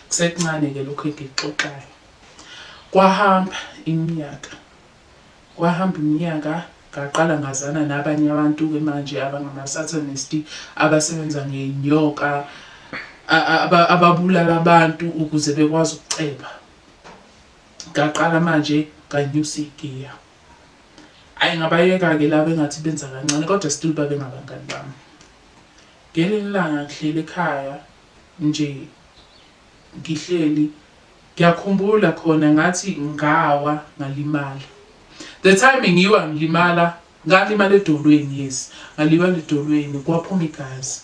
Kusekuncane-ke lokhu engikuxoxayo. Kwahamba iminyaka, kwahamba iminyaka ngaqala ngazana nabanye abantu-ke manje abangama-Satanist abasebenza ngey'nyoka, ababulala abantu ukuze bekwazi ukuceba. Ngaqala manje nganyusa igiya. Ayi ngabayeka-ke laba engathi benza kancane kodwa still babengabangani bami. Ngelinye ilanga ngihleli ekhaya nje ngihleli ngiyakhumbula khona ngathi ngawa ngalimala. The time ngiwa ngilimala ngalimala edolweni yes ngalimala edolweni kwaphuma igazi.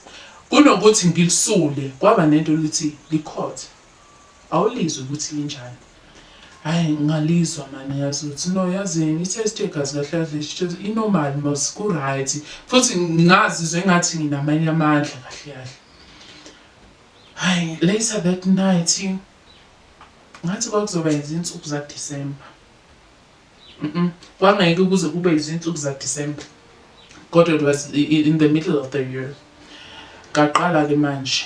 Kunokuthi ngilisule kwaba nento lithi likhothe. Awulizwa ukuthi linjani. Hhayi ngalizwa mani yazi ukuthi no yazini i-taste yegazi kahle kahle i-normal mos ku-right futhi ngazizwa engathi nginamanye amandla kahle kahle. Hhayi later that night ngathi kwakuzoba izinsuku zaDisemba. Kwangeke kuze kube izinsuku zaDisemba kodwa it was in the middle of the year. Ngaqala-ke manje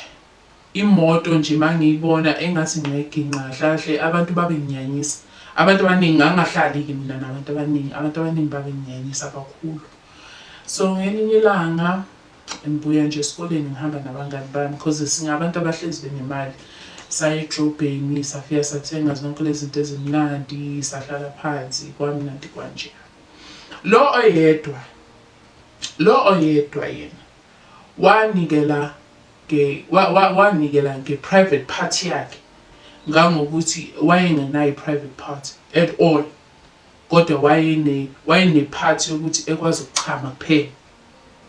Imoto nje mangiyibona engathi ngiyayiginqa kahle kahle abantu babenginyanyisa. Abantu abaningi ngangingahlali-ke mina nabantu abaningi, abantu abaningi babenginyanyisa kakhulu. So ngelinye ilanga ngibuya nje esikoleni ngihamba nabangani bami cause singabantu abahlezi benemali. Saya edrobheni safika sathenga zonke lezi zinto ezimnandi, sahlala phansi kwamnandi kwanjeya. Lo oyedwa, lo oyedwa yena wanikela nge wanikela nge private part yakhe ngangokuthi wayengenayo i-private part at all kodwa wayene wayene-part yokuthi ekwazi ukuchama kuphela,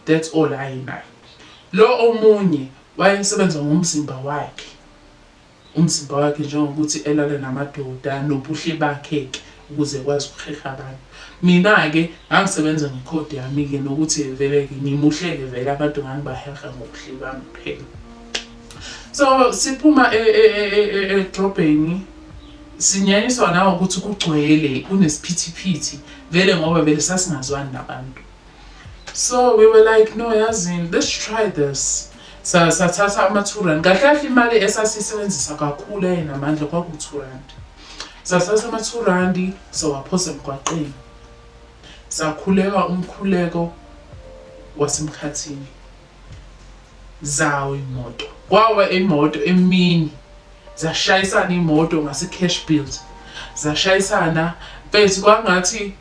that's all ayenayo. Lo omunye wayesebenza ngomzimba wakhe. Umzimba wakhe njengokuthi elale namadoda nobuhle bakhe-ke ukuze ekwazi ukuheha abantu. Mina-ke ngangisebenza ngekhodi yami-ke nokuthi vele-ke ngimuhle-ke vele abantu ngangibaheha ngobuhle bami kuphela. So siphuma e, e, e, edrobheni sinyanyiswa nawukuthi kugcwele kunesiphithiphithi vele ngoba vele sasingazwani nabantu. So we were like no yazini let's try this. Sa sathatha ama-2 rand. Kahle kahle imali esasiyisebenzisa kakhulu eyayinamandla kwaku-2 rand. Sathatha ama-2 rand sawaphosa emgwaqeni. Sakhuleka umkhuleko wasemkhathini. Zawa imoto. Kwawa imoto emini. Zashayisana imoto ngase-cash build. Zashayisana mfethu kwangathi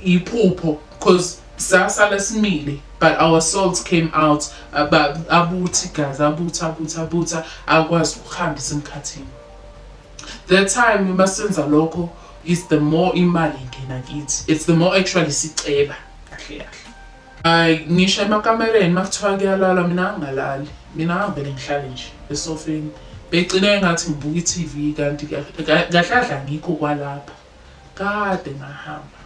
iphupho cause sasala simile but our souls came out abutha igazi abutha abutha abutha akwazi ukuhambisa emkhathini. That time masenza lokho is the more imali ingena kithi. It's the more actually siceba kahle kahle. Hayi ngisho emakamereni makuthiwa kuyalalwa mina ngingalali. Mina ngangivele ngihlale nje esofeni. Begcine engathi ngibuka i-TV kanti kahle kahle angikho kwalapha. Kade ngahamba.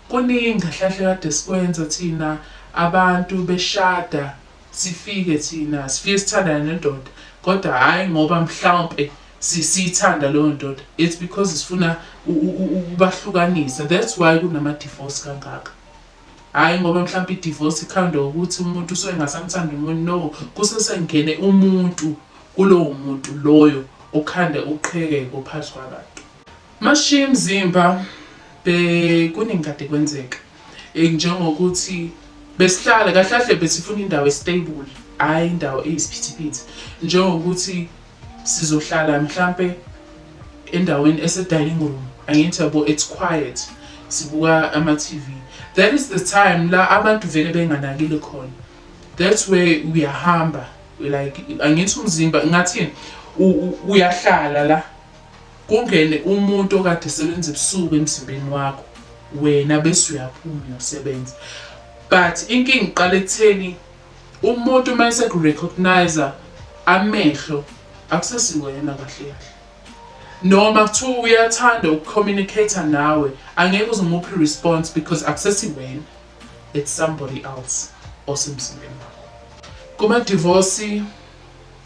Kuningi kahle kahle kade sikwenza thina abantu beshada sifike thina sifike sithandane nendoda kodwa hhayi ngoba mhlawumpe siyithanda leyo ndoda it's because sifuna ukubahlukanisa that's why kunama-divorce kangaka. Hhayi ngoba mhlawumpe i-divorce ikhandwa ukuthi umuntu usuke engasamthandi umuntu no kusesengene umuntu kulowo muntu loyo okhande uqhekeko phakathi kwabantu. Mashiya imzimba bekuningi kade kwenzeka njengokuthi besihlala kahle kahle besifuna indawo e-stable hhayi indawo eyisiphithiphithi njengokuthi sizohlala mhlampe endaweni ese-dining room angithi yabo it's quiet sibuka ama-TV that is the time la abantu vele benganakile khona that's where uyahamba like angithi umzimba ngathini uyahlala la Kungene umuntu okade esebenza ebusuku emzimbeni wakho wena bese uyaphuma uyosebenza. But inkinga iqala ekutheni umuntu uma eseku-recognise amehlo akusesiwena kahle kahle. Noma kuthiwa uyathanda uku-communicate nawe angeke uze umuphe i-response because akusesiwena it's somebody else osemzimbeni wakho. Kuma-divorce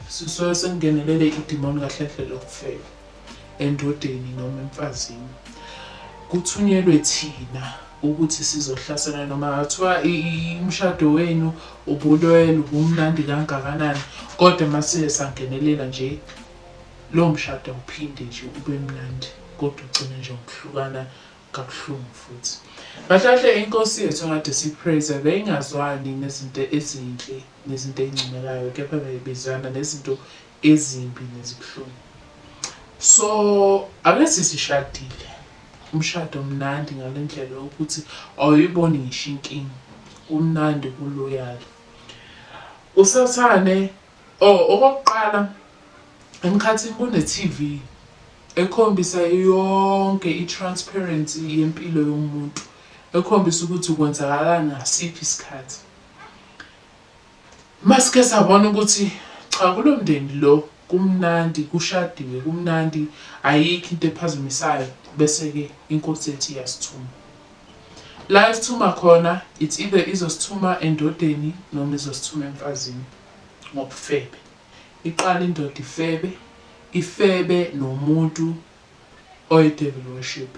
Sisuke sekungenelele idimoni kahle kahle lokufeba endodeni noma emfazini. Kuthunyelwe thina ukuthi sizohlasela noma ngathiwa umshado wenu ubulwele ubumnandi kangakanani kodwa mase sangenelela nje Lowo mshado awuphinde nje ube mnandi kodwa ugcina nje ngokuhlukana kabuhlungu futhi. Kahle kahle inkosi yethu ekade siyipraise beyingazwani nezinto ezinhle nezinto ey'ncomekayo kepha beyibizana nezinto ezimbi nezibuhlungu. So ake sisishadile umshado mnandi ngale ndlela yokuthi awuyiboni ngisho inkinga kumnandi kuloyal. Usathane oh okokuqala emkhathini kune-TV ekhombisa yonke i-transparency yempilo yomuntu ekhombisa ukuthi kwenzakalani ngasiphi isikhathi. Masike sabona ukuthi cha kulo mndeni lo kumnandi kushadiwe kumnandi ayikho into ephazamisayo bese-ke inkosi yethu iyasithuma. La isithuma khona it's either izosithuma endodeni noma izosithuma emfazini ngobufebe. Iqala indoda ifebe, ifebe nomuntu oyi-devil worship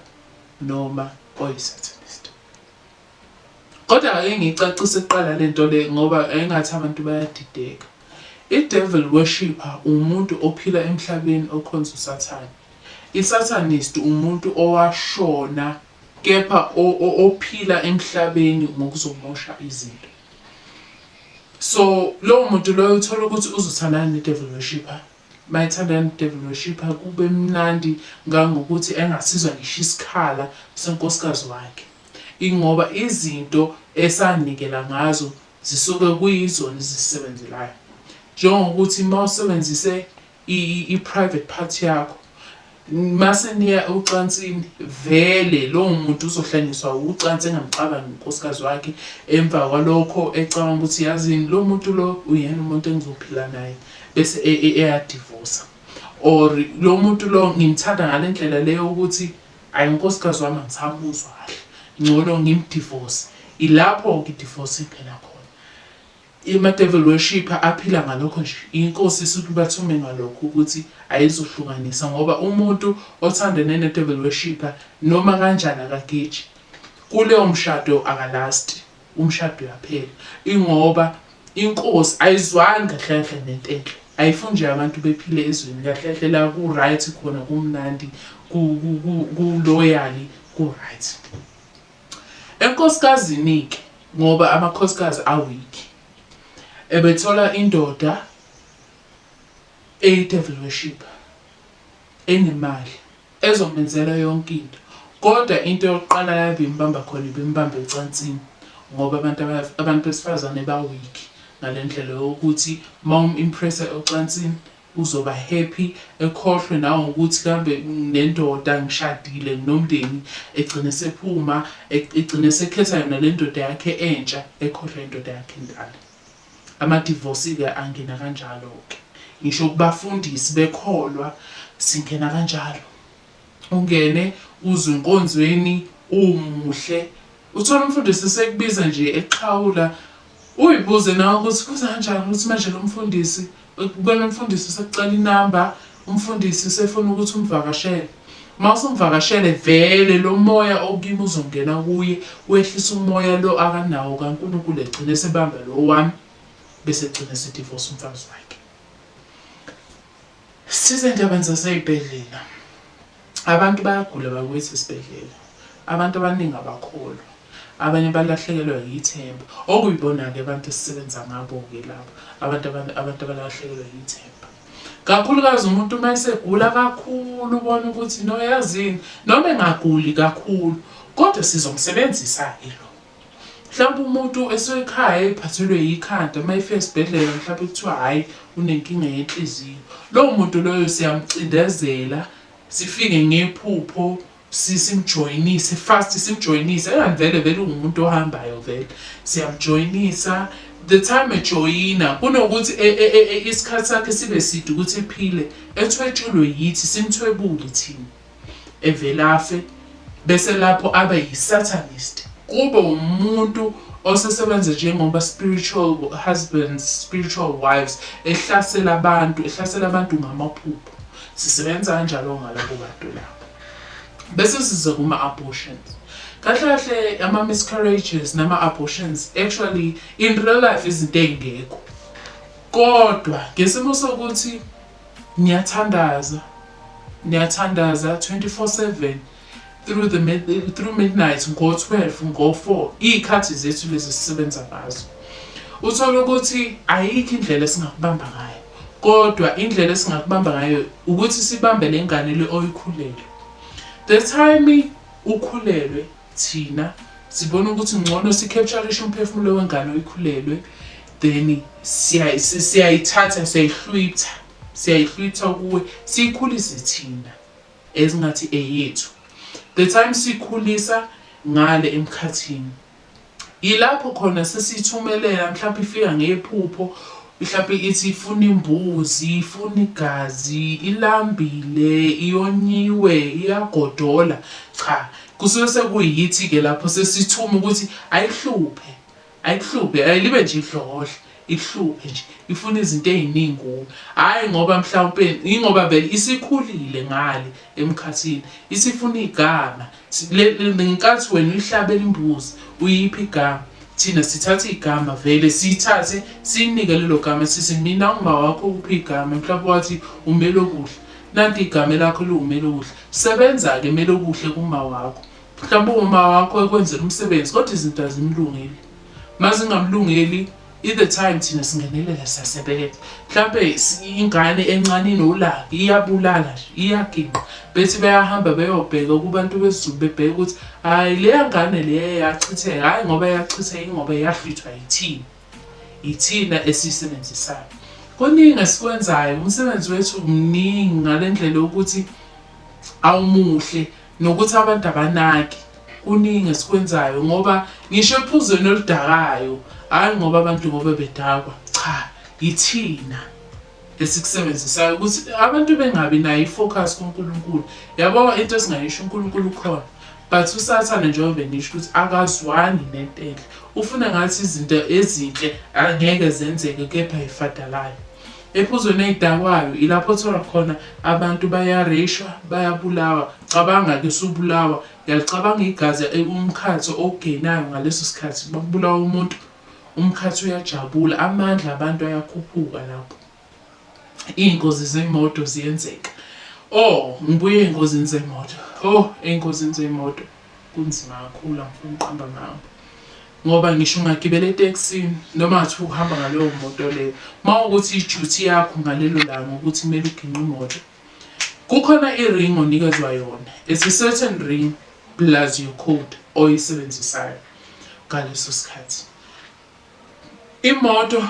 noma oyi-satanist. Kodwa ake ngiyicacise kuqala le nto le ngoba engathi abantu bayadideka. I-devil worshipper umuntu ophila emhlabeni okhonza uSathane. I-satanist umuntu owashona kepha ophila emhlabeni ngokuzomosha izinto. So lowo muntu loyo uthola ukuthi uzothandana ne-devil worshipper. Mayethandana ne-devil worshipper kube mnandi ngangokuthi engasizwa ngisho isikhala senkosikazi wakhe. Ingoba izinto esanikela ngazo zisuke kuyizona ezisebenzelayo. Njengokuthi uma usebenzise i-private part yakho mase niya ocansini vele lowo muntu uzohlanyiswa ucansi engamcabangi unkosikazi wakhe emva kwalokho ecabanga ukuthi yazini lo muntu lo uyena umuntu engizophila naye bese eyadivosa or lo muntu lo ngimthanda ngale ndlela leyo ukuthi ayi unkosikazi wami angisamuzwa kahle ngcono ngimdivorce ilapho-ke idivorce ingena khona. Ama-devil worshipper aphila ngalokho nje. Inkosi isuke ibathume ngalokho ukuthi ayizohlukanisa ngoba umuntu othandene ne-devil worshipper noma kanjani akageji. Kuleyo mshado akalasti, umshado uyaphela. Ingoba inkosi ayizwani kahle kahle nento enhle. Ayifuni nje abantu bephile ezweni kahle kahle la ku-right khona kumnandi ku-loyal ku-right. Enkosikazini-ke ngoba amakhosikazi a-weak ebethola indoda eyi-devil worshipper enemali ezomenzela yonke into kodwa into yokuqala yabe imbamba khona ibimbamba ecansini ngoba abantu abantu besifazane ba-weak ngale ndlela yokuthi uma um-impressa ocansini uzoba happy ekhohlwe nawe ukuthi kambe nendoda ngishadile nginomndeni egcine sephuma egcine sekhetha yona le ndoda yakhe entsha ekhohlwa indoda yakhe endala. Ama-divorce-ke angena kanjalo-ke. Ngisho kubafundisi bekholwa singena kanjalo. Ungene uzwe enkonzweni umuhle uthole umfundisi sekubiza nje exhawula uyibuze nawe ukuthi kuze kanjani ukuthi manje lo mfundisi Ukubona umfundisi usekucela inamba, umfundisi usefuna ukuthi umvakashele. Uma usumvakashele vele lo moya okimi uzongena kuye, wehlisa umoya lo akanawo kaNkulunkulu egcine esebamba lo wami bese egcina esedivosa umfazi wakhe. Size endabeni zasey'bhedlela. Abantu bayagula bakwethu esibhedlela. Abantu abaningi abakholwa. Abanye balahlekelwa yithemba. Okuyibona-ke abantu esisebenza ngabo-ke labo, abantu abantu abalahlekelwa yithemba. Kakhulukazi umuntu uma esegula kakhulu ubona ukuthi no yazini noma engaguli kakhulu kodwa sizomsebenzisa-ke lo. Mhlawumbe umuntu esekhaya ephathelwe yikhanda uma efika esibhedlela mhlawumbe kuthiwa hhayi unenkinga yenhliziyo. Lowo muntu loyo siyamcindezela sifike ngephupho simjoyinise fast simjoyinise engani vele vele ungumuntu ohambayo vele siyamjoyinisa the time ejoyina kunokuthi e, e, e, isikhathi sakhe sibe side ukuthi ephile ethwetshulwe yithi simthwebule thina evele afe bese lapho abe yi-satanist kube umuntu osesebenza njengoba spiritual husbands spiritual wives ehlasela abantu ehlasela abantu ngamaphupho sisebenza kanjalo ngalabo bantu labo bese siza kuma-abortions kahle kahle ama-miscarriages nama-abortions actually in real life izinto ey'ngekho kodwa ngesimo sokuthi Niyathandaza, niyathandaza 24/7 through the through midnight, ngo-12, ngo-4, iy'khathi zethu lezi sisebenza ngazo. Uthole ukuthi ayikho indlela esingakubamba ngayo, kodwa indlela esingakubamba ngayo ukuthi sibambe le ngane le oyikhulelwe. The time ukhulelwe, thina sibona ukuthi ngcono si-capture-ishe umphefumulo wengane oyikhulelwe, then siyayithatha, siyayihlwitha, siyayihlwitha kuwe, siyikhulise thina ezingathi eyethu. The time sikhulisa ngale emkhathini, yilapho khona sesithumelela, mhlawumbe ifika ngephupho, mhlawumbe ithi ifuna imbuzi, ifuna igazi, ilambile, iyonyiwe, iyagodola. Cha, kusuke sekuyithi-ke lapho sesithuma ukuthi ayihluphe, ayikuhluphe, ayilibe nje idlokodla, ikuhluphe nje, ifuna izinto ey'ningi kuwe. Hhayi ngoba mhlawumpe, yingoba vele isikhulile ngale emkhathini, isifuna igama. Ngenkathi wena uyihlabela imbuzi, uyipha igama, thina sithatha igama vele, siyithathe siyinike lelo gama, sithi mina uma wakho uphi igama, mhlawumbe wathi uMelokuhle, nanti igama lakho liwuMelokuhle, sebenza-ke Melokuhle kuma wakho. Mhlawumbe uma wakho ekwenzela umsebenzi kodwa izinto azimlungeli. Mazingamlungeli, i-the time thina singenelela, siyasebenza. Mhlampe ingane encane inolaka, iyabulala nje, iyaginqa, bethi bayahamba beyobheka kubantu besiZulu, bebheke ukuthi hhayi, leya ngane leya yachitheka, hhayi ngoba yachitheka, ingoba yahlwithwa yithina, ithina esiyisebenzisayo. Kuningi esikwenzayo, umsebenzi wethu mningi ngale ndlela yokuthi awumuhle nokuthi abantu abanaki. Kuningi esikwenzayo ngoba ngisho ephuzweni oludakayo, hhayi ngoba abantu ngoba bedakwa, cha, yithina esikusebenzisayo ukuthi abantu bengabi nayo i-focus kuNkulunkulu. Yabo, into esingayisho, uNkulunkulu ukhona, but uSathane, njengoba bengisho ukuthi akazwani nento enhle, ufuna ngathi izinto ezinhle angeke zenzeke, kepha ifadalayo. Ephuzweni ey'dakwayo ilapho othola khona abantu bayareyshwa, bayabulawa. Cabanga-ke usubulawa, uyalicabanga igazi, umkhathi owugenayo ngaleso sikhathi makubulawa umuntu, umkhathi uyajabula, amandla abantu ayakhuphuka lapho. Iy'ngozi zey'moto ziyenzeka. Oh, ngibuye ey'ngozini zey'moto. Oh, ey'ngozini zey'moto kunzima kakhulu, angifuni ukuqamba amanga. Ngoba ngisho ungagibela etekisini noma ngathiwa uhamba ngaleyo moto leyo, uma ukuthi i-duty yakho ngalelo langa ukuthi kumele uginqe imoto, kukhona i-ring onikezwa yona. It's a certain ring plus your code oyisebenzisayo ngaleso sikhathi. Imoto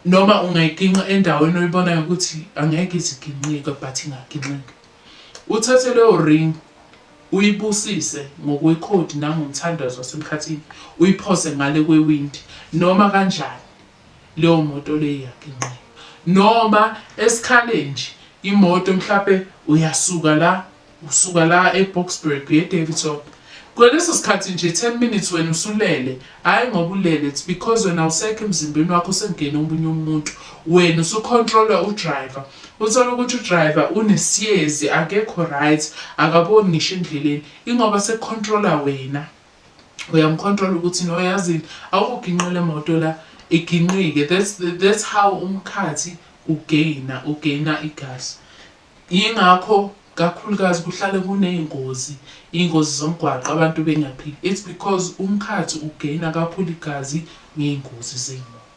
noma ungayiginqa endaweni oyibonayo ukuthi angeke ize iginqike, but ingaginqika. Uthathe leyo ring, uyibusise ngokwekhodi nangomthandazo wasemkhathini, uyiphose ngale kwewindi, noma kanjani leyo moto leyo iyaginqika. Noma esikhaleni nje imoto, mhlampe uyasuka la, usuka la eBoksburg uye eDaveyton, kweleso sikhathi nje 10 minutes wena usulele. Hhayi ngoba ulele, it's because wena awusekho emzimbeni wakho, sekungena omunye umuntu, wena usu-control-a u-driver. Uthole ukuthi u-driver unesiyezi, akekho right, akaboni ngisho endleleni, ingoba seku-control-a wena, uyam-control-a ukuthi no, yazini, awukuginqe le moto la, iginqike. That's how umkhathi ugeyina igazi. Yingakho kakhulukazi kuhlale kuney'ngozi, iy'ngozi zomgwaqo, abantu bengaphili. It's because umkhathi ugeyina kakhulu igazi ngey'ngozi zey'moto.